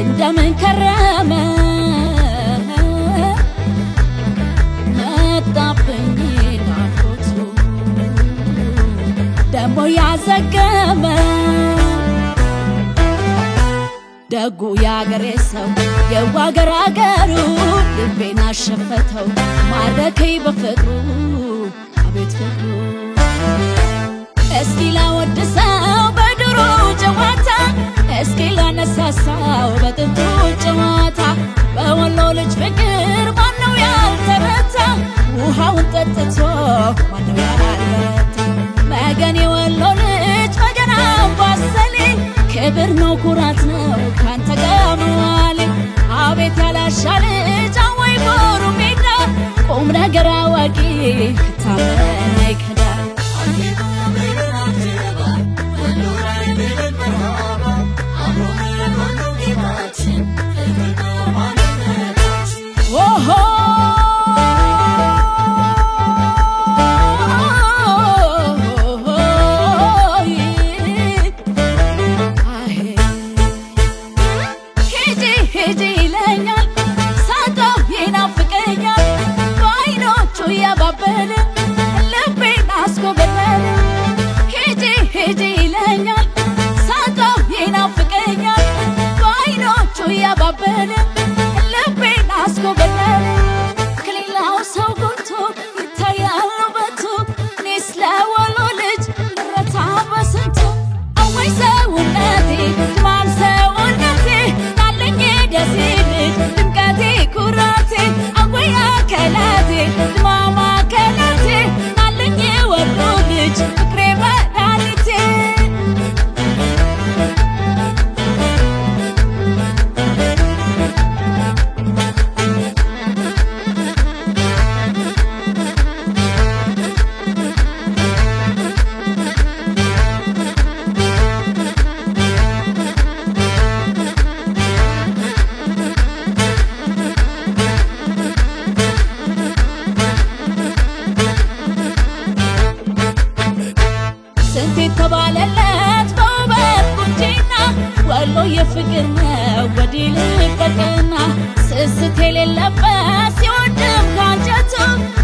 እንደምን ከረመ መጣብኝ ናፍቆቱ ደሞ ያዘገመ ደጉ ያገሬ ሰው የዋገር አገሩ ልቤን አሸፈተው ማረከኝ በፍቅሩ አቤት ፍቅሩ እስኪ ላወድሰው በድሮ ጨዋታ እስኪ ላነሳሳው በጥንቱ ጨዋታ በወሎ ልጅ ፍቅር ማነው ያልተረታ ውሃውን ጠጥቶ ማነው ያልበረታ መገን የወሎ ልጅ መገን አምባሰሌ ክብር ነው ኩራት ነው ካንተ ጋር መዋሌ አቤት ያላሻ ልጅ አወይ ቦሩ ሜዳ ቁም ነገር አዋቂ ከታመነ አይከዳ ተባለለት በውበት ቁንጅና ወሎ የፍቅር ነው ወዲህ ልበቀና ስስት የሌለበት ሲወድም ካንጀቱ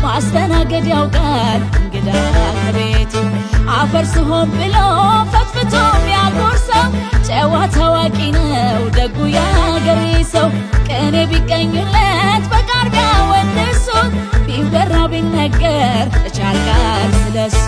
ማስተናገድ ያውቃል እንግዳ ከቤቱ አፈር ስሆን ብሎ ፈትፍቶ የሚያጎርሰው ጨዋ ታዋቂ ነው ደጉ ያገሬ ሰው ቅኔ ቢቀኙለት በቃል ቢያወድሱት ቢወራ ቢነገር እቻልቃል ስለሱ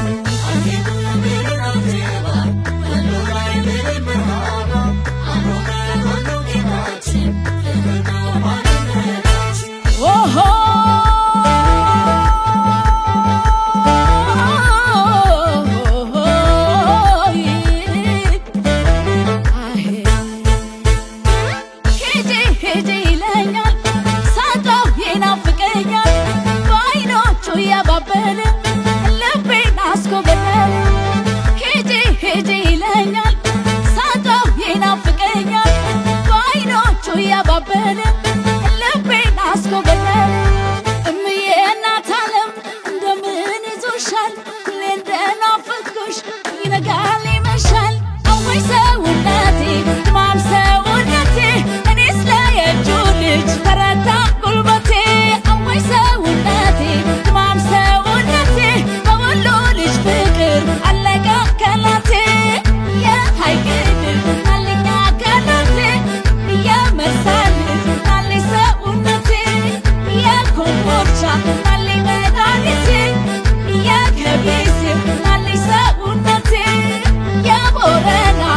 Yeah,